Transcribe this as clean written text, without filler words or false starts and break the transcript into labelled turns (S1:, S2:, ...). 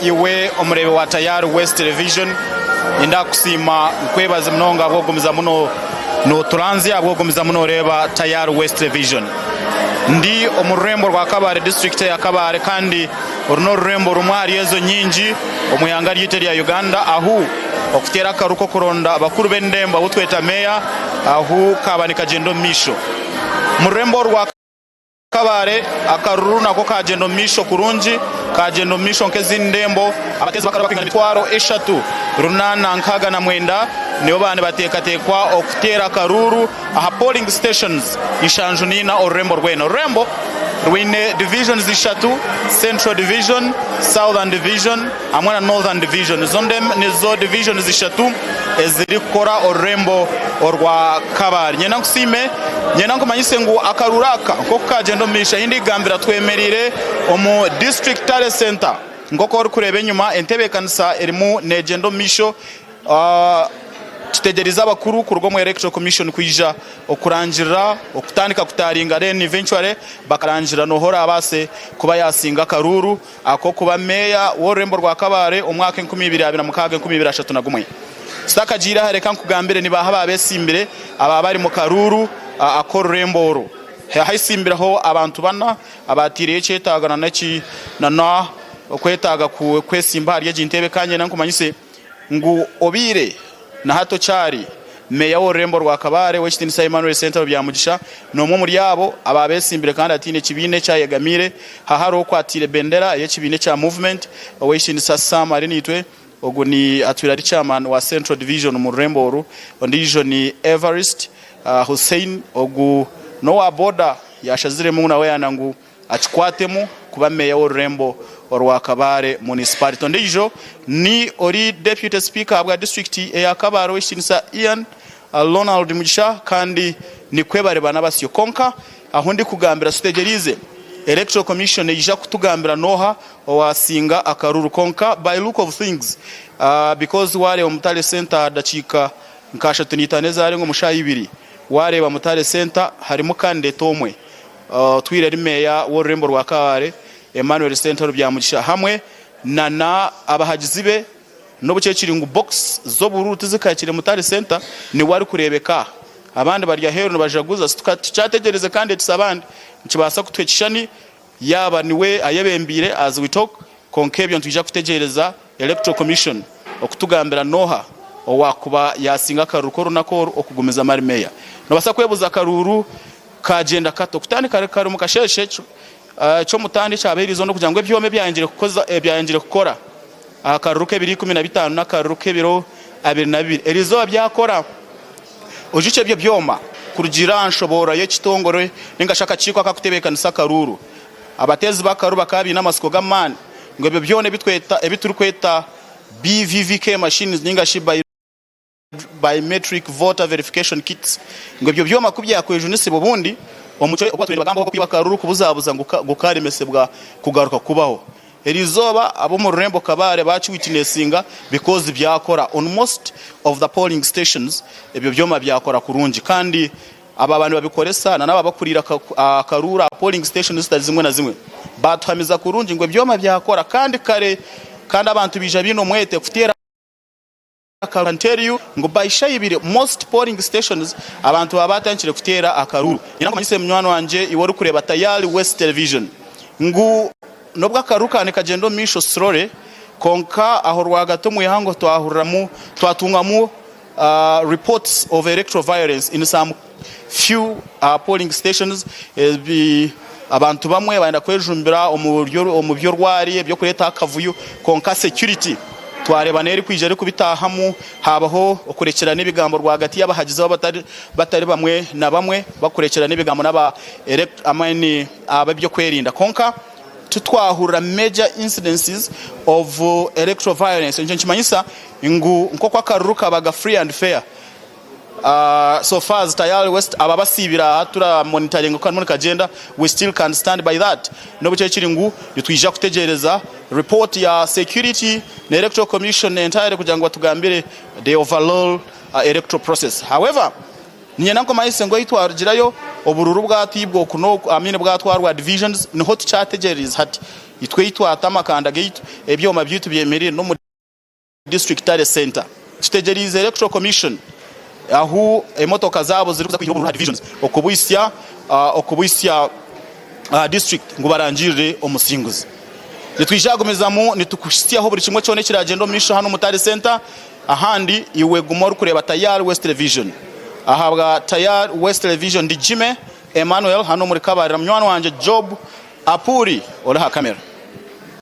S1: Iwe omureebi wa Tayari West Television, ninda kukusiima nkwebaze munonga ahabw'okugumizamu noturanzya, ahabw'okugumizamu noreeba Tayari West Television. Ndi omu rurembo rwa Kabale, disiturikiti eya Kabale kandi oru n'orurembo rumwe ahari ezo nyingi omu ihanga ryaitu erya Uganda ahu okuteera akaru k'okuronda abakuru b'endembo abu tweta meeya ahu kaaba nikagyenda omu maisho. Omu rurembo oru rwa. Kabale, akaruru nako kaagyenda omu maisho kurungi, kaagyenda omu maisho nk'ezindi ndembo. Abateezi b'akaruru barikwingana 3869 nibo baaba nibateekateekwa okuteera akaruuru aha polling stations 74 orurembo rwena. Orurembo rwine divisions ishatu, Central Division, Southern Division hamwe na Northern Division. Nizo divisions ishatu ezirikukora orurembo orwa Kabale. Nyenda nkusiime, nyenda nkumanyise ngu akaruuru aka nk'oku kaagyenda omu maisho ahi ndikugambira twemereire omu District Tally Centre. Nk'oku orikureeba enyima entebeekanisa erimu neegyenda omu maisho. Tutegyereize abakuru kuruga omu Electoral Commission kwija okurangirira okutandika kutaringa then eventually bakarangirira nooha oraabaase kuba yaasinga akaruuru ak'okuba meeya w'orurembo rwa Kabale omwaka 2026, 2031. Tutakagiire aha reka nkugambire ni baaha abaabesimbire abaaba bari mu karuuru ak'orurembo oru. Haisimbiraho abantu bana abaataireyo ekyetaago na n'okwetaaga kwesimba ahari egi nteebe kandi nyenda nkumanyise ngu obaire na hati okyari Meeya w'orurembo rwa Kabale, Ow'ekitiinisa Emmanuel Ssentabo Byamugisha n'omwe omuri abo abaabeesimbire kandi ataine kibiina eki ayegamiire. Hahariho okwatiire bendera ey'ekibiina ekya Movement, Ow'ekitiinisa Sam Arinaitwe, ogu ni atwire ari Chairman wa Central Division omu rurembo oru. Ondiijo ni Evarist Hussein, ogu n'owa boda yaashaziremu nawe yaayenda ngu akikwatemu kuba meeya w'orurembo orwa Kabale Municipality. Ondiijo ni ori Deputy Speaker ahabwa disiturikiti eya Kabale Ow'ekitiinisa Ian Ronald Mugisha kandi nikwo bari bana basyo. Kwonka ahu ndikugambira tutegyereize Electoral Commission neija kutugambira n'oha owasinga akaruru kwonka by look of things because wareeba Mutare Centre aha dakiika nka ashatu n'eitaano ezarenga omu shaaha ibiri wareeba Mutare Centre harimu candidate omwe. Otwire ari Meeya w'orurembo rwa Kabale, Emmanuel Ssentaro Byamugisha hamwe na abahagizi be n'obu kyekiri ngu box z'oburuuru tizikahikire Mutare Centre niwe arikureebeka abandi bari aheeru nibajaguza tukyategyereze candidates abandi nikibaasa kutuha ekishushani yaaba niwe ayebembeire as we talk kwonka ebyo nitwija kutegyereza Electoral Commission okutugambira nooha owakuba yasinga akaruuru k'orunaku oru okugumizamu ari Meeya. Nobaasa kwebuuza akaruuru Kaagyenda kata? Okutandika kare omu kasheeshe, eky'omutaano ekyabaire eizooba n'okugira ngu ebyoma ebyayangire kukora aha karuru k'ebiro 15 n'akaruru k'ebiro 22 eriizooba byakora. Oijukye ebyo byoma kurugiirira aha nshoboorora y'ekitongore nainga shi akakiiko akakutebeekanisa akaruuru, abateezi b'akaruuru bakaba baine amatsiko g'amaani ngu ebyo byona ebi turikweta BVVK machines nainga shi Biometric Voter Verification Kits, ngu ebyo byoma ku byakwejunisibwa obundi omucwe ogu batwire nibagambaho ogw'okwiba akaruru kubuzabuza ngu gukaaremesibwa kugaruka kubaho. Eriizooba ab'omu rurembo Kabale baakiwitinesinga because byakora on most of the polling stations ebyo byoma byakora kurungi kandi abaaba nibabikoresa na n'ababa bakuriire akaruuru aha polling stations zitari zimwe na zimwe baatuhamiza kurungi ngu ebyoma byakora kandi kare kandi abantu baija baine omwete kuteera I can tell you ngu by Shayibiri most polling stations abantu baba batandikire kuteera akaruuru. Nyenda nkumanyise munywani wangye iwe orikureeba Tayari West Television ngu n'obu akaruuru kaaba nikagyenda omu maisho slowly kwonka aho rwagati omu ihanga twahuriramu twatungamu reports of electoral violence in some few polling stations ebi abantu bamwe bayenda kwejumbira omu by'orwari eby'okureetaho akavuyo kwonka security twareeba neyo erikwija erikubitaahamu haabaho okurekyerana ebigambo rwagati y'abahagizi batari bamwe na bamwe bakurekyerana ebigambo n'aba ab'ebyokwerinda kwonka titwahurira major incidences of electoral violence ekyo nikimanyisa ngu nk'oku akaruru kabaga free and fair So far as Tayali West aba abasiibire aha tura monitoringa oku karimu nikagyenda we still can stand by that n'obu kiri kiri ngu nitwija kutegyereza report ya security na electoral commission entirely kugira ngu batugambire the overall electoral process. However, niinyenda nkumanyise ngu ahi twarugirayo obururu bwatiibwa oku n'oku I mean bwatwarwa divisions niho tukyategyererize hati. Itwe ei twata amakanda gaitu, ebyoma byaitu byemereire n'omu District Tally Centre. Tutegyereize Electoral Commission ahu emotoka zaabo zirikuza kwiha obururu aha divisions okubuhitsya okubuhitsya aha district ngu barangirire omusinguzi. Nitwija kugumizamu nitukuhitsyaho buri kimwe kyona ekiragyenda omu maisho hanu omu Tally Centre. Ahandi iwe guma orikureeba Tayari West Television. Ahabwa Tayari West Television ndi Jimmy Emmanuel hanu omuri Kabarira munywani wangye Job Apuuri ori aha kamera.